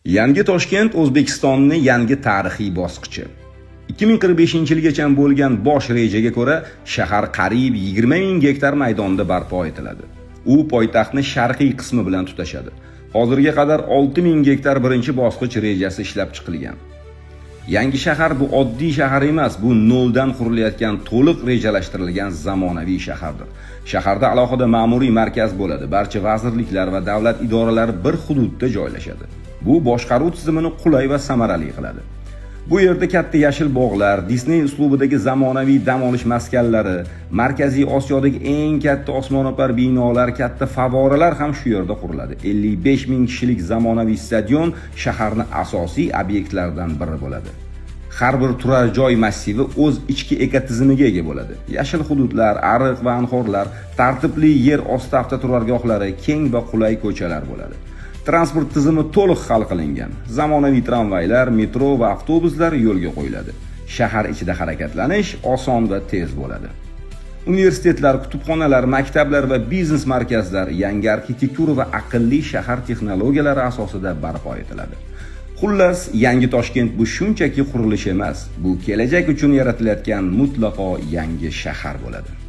Yangi Toshkent O'zbekistonni yangi tarixiy bosqichi. 2045-yilgacha bo'lgan bosh rejaga ko'ra, shahar qariyb 20 ming gektar maydonda barpo etiladi. U poytaxtni sharqiy qismi bilan tutashadi. Hozirga qadar 6 ming gektar birinchi bosqich rejasi ishlab chiqilgan. Yangi shahar bu oddiy shahar emas, bu noldan qurilayotgan, to'liq rejalashtirilgan zamonaviy shahardir. Shaharda alohida ma'muriy markaz bo'ladi. Barcha vazirliklar va davlat idoralari bir hududda joylashadi. Bu boshqaruv tizimini qulay va samarali qiladi. Bu yerda katta yashil bog'lar, Disney uslubidagi zamonaviy dam olish maskanlari, Markaziy Osiyodagi eng katta osmono'par binolar, katta favvoralar ham shu yerda quriladi. 55 ming kishilik zamonaviy stadion shaharning asosiy obyektlaridan biri bo'ladi. Har bir turar joy massivi o'z ichki ekotizimiga ega bo'ladi. Yashil hududlar, ariq va anhorlar, tartibli yer osti avtoturargohlari, keng va qulay ko'chalar bo'ladi. Transport tizimi to'liq hal qilingan. Zamonaviy tramvaylar, metro va avtobuslar yo'lga qo'yiladi. Shahar ichida harakatlanish oson va tez bo'ladi. Universitetlar, kutubxonalar, maktablar va biznes markazlar yangi arxitektura va aqlli shahar texnologiyalari asosida barpo etiladi. Xullas, yangi Toshkent bu shunchaki qurilish emas, bu kelajak uchun yaratilayotgan mutlaqo yangi shahar bo'ladi.